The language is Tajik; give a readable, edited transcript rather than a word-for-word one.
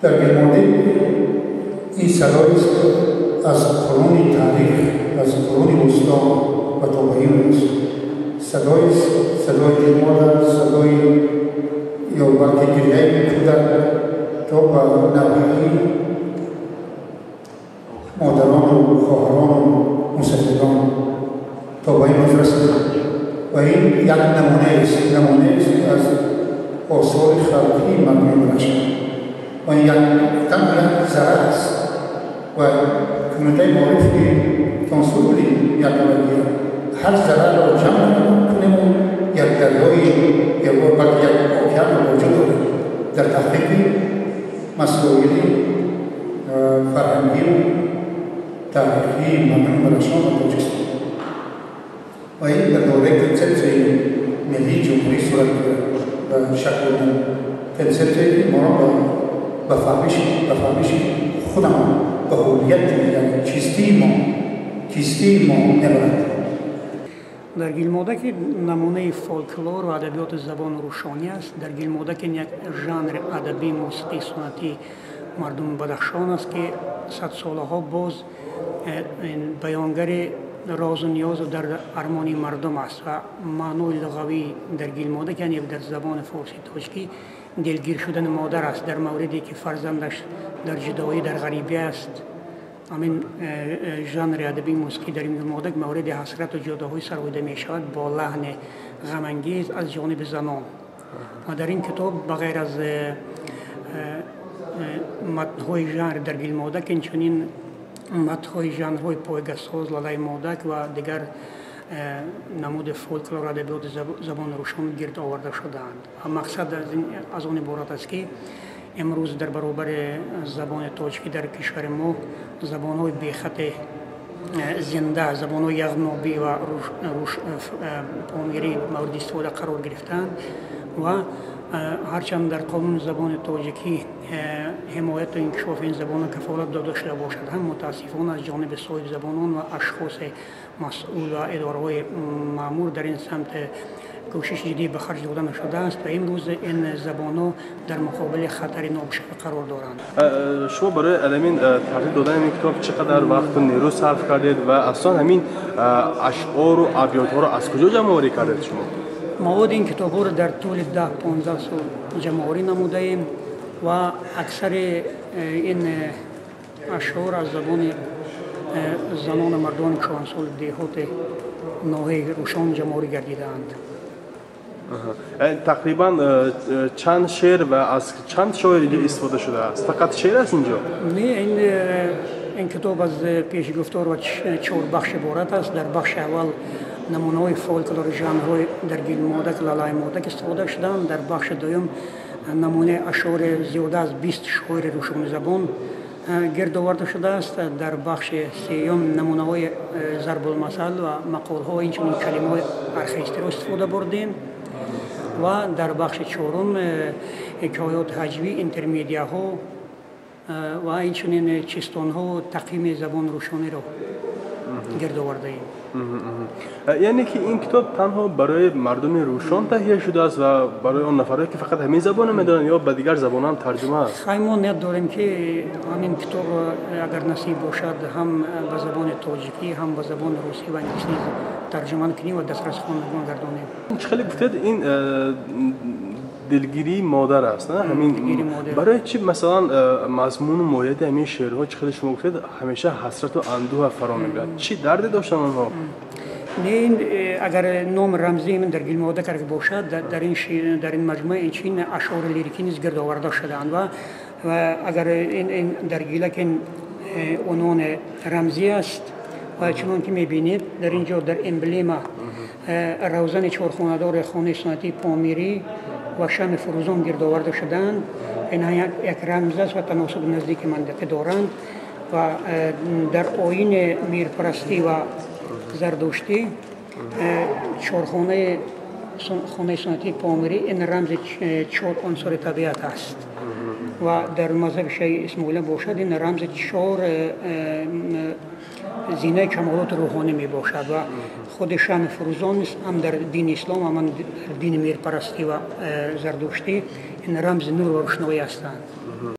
Дар Гилмоде ин садоест аз қуруни таърих, аз қуруни вусто ва то ба имрӯз. Садоест, садои дили модар, садои ё балки гиряи кӯдак то ба навҳаи модарону хоҳарону мусафирон то ба имрӯз расида. Ва ин як намунаест, намунаест аз осори халқии мардуми Бадахшон. Ва ин як танҳо як зарра аст. Ва кумитаи маориф ки консули як ҳар зарраро ҷамъ кунему як дарёи ё балки як океанро ба вуҷуд орем дар таҳқиқи масоили фарҳангию таърихии мардуми Бадахшон ва Тоҷикистон. Ва ин дар доираи консепсияи миллии ҷумҳурӣ сурат мегирад ба шакли консепсияе ки моро ба фаҳмиши худамон, ба ҳуввияти, яъне чистии мо мебарад. Дар Гилмода ки намунаи фолклор ва адабиёти забони рӯшонӣ аст. Дар Гилмода ки як жанри адабии мусиқии суннатии мардуми Бадахшон аст, ки садсолаҳо боз баёнгари розу ниёзу дар армони мардум аст. Ва маънои луғавӣ дар Гилмода, яъне дар забони форсии тоҷикӣ, дилгир шудани модар аст дар мавриде ки фарзандаш дар ҷудоӣ, дар ғарибӣ аст. Ҳамин жанри адабии мусиқӣ дар ин Гилмода мавриди ҳасрату ҷудоҳои сароида мешавад бо лаҳни ғамангез аз ҷониби занон. Ва дар ин китоб ба ғайр аз матнҳои жанр дар Гилмодак, инчунин матнҳои жанрҳои пойгасоз, лалаи модак ва дигар намуди фолклор адабиёти забони рӯшон гирд оварда шудаанд. Ва мақсад аз он иборат аст, ки имрӯз дар баробари забони тоҷикӣ дар кишвари мо забонҳои бехати зинда, забонҳои яғнобӣ ва помирӣ мавриди истифода қарор гирифтаанд. Ва ҳарчанд дар қонуни забони тоҷикӣ ҳимояту инкишофи ин забонро кафолат дода шуда бошад ҳам, мутаассифона, аз ҷониби соҳибзабонон ва ашхоси масъул ва идораҳои маъмур дар ин самт кӯшиши ҷиддӣ ба харҷ дода нашудааст ва имрӯз ин забонҳо дар муқобили хатари нобудшавӣ қарор доранд. Шумо барои ҳамин тартиб додани ин китоб чӣ қадар вақту нерӯ сарф кардед ва аслан ҳамин ашъору абётҳоро аз куҷо ҷамъоварӣ кардед шумо? Маводи ин китобҳоро дар тӯли 10-15 сол ҷамъоварӣ намудаем ва аксари ин ашъор аз забони занону мардони кӯҳансоли деҳоти ноҳияи Рӯшон ҷамъоварӣ гардидаанд. Тақрибан чанд шеър ва аз чанд шоир инҷо истифода шудааст? Фақат шеър аст инҷо? Не, ин китоб аз пешгуфтор ва чор бахш иборат аст. Дар бахши аввал намунаҳои фолклори жанрҳои дар Гилмодак, лалаи модак истифода шуданд. Дар бахши дуюм намунаи ашъори зиёда аз 20 шоири рӯшонизабон гирд оварда шудааст. Дар бахши сеюм намунаҳои зарбулмасал ва мақолҳо, инчунин калимаҳои архаистиро истифода бурдем. Ва дар бахши чорум ҳикоёт, ҳаҷвӣ, интермедияҳо ва инчунин чистонҳо, тақвими забони рӯшониро гирд овардаем. Яъне ки ин китоб танҳо барои мардуми Рӯшон таҳия шудааст ва барои он нафарое ки фақат ҳамин забонро медонанд ё ба дигар забонҳо ҳам тарҷума аст? Хай, мо ният дорем, ки ҳамин китобро, агар насиб бошад, ҳам ба забони тоҷикӣ, ҳам ба забони русӣ ва англисӣ тарҷума кунем ва дастрас хонандагон гардонем. Чӣ хеле гуфтед, ин дилгирии модар аст, ҳамин барои чӣ, масалан, мазмуну моҳияти ҳамин шеърҳо, чӣ хеле шумо гуфтед, ҳамеша ҳасрату андӯҳа фаро мегирад? Чӣ дарде доштанд онҳо? Не, ин агар номи рамзии мин дар Гилмода карда бошад, дар ин маҷмӯа инчунин ашъори лирикӣ низ гирд оварда шудаанд. Ва агар ин дар гилак ин унвони рамзӣ аст ва чунон ки мебинед, дар ин ҷо дар эмблема равзани чорхонадори хонаи суннатии помирӣ ва шами фурӯзон гирд оварда шудаанд. Инҳа як рамз аст ва таносуби наздики мантиқӣ доранд. Ва дар оини мирпарастӣ ва зардуштӣ чорхонаи хонаи суннатии помирӣ ин рамзи чор унсури табиат аст ва дар мазҳаби шиаи исмоила бошад, ин рамзи чор Зинаи камолоти рӯҳонӣ мебошад ва худи шамъи фурӯзон низ ҳам дар дини ислом, ҳам дар дини меҳрпарастӣ ва зардуштӣ ин рамзи нур ва рӯшноӣ ҳастанд.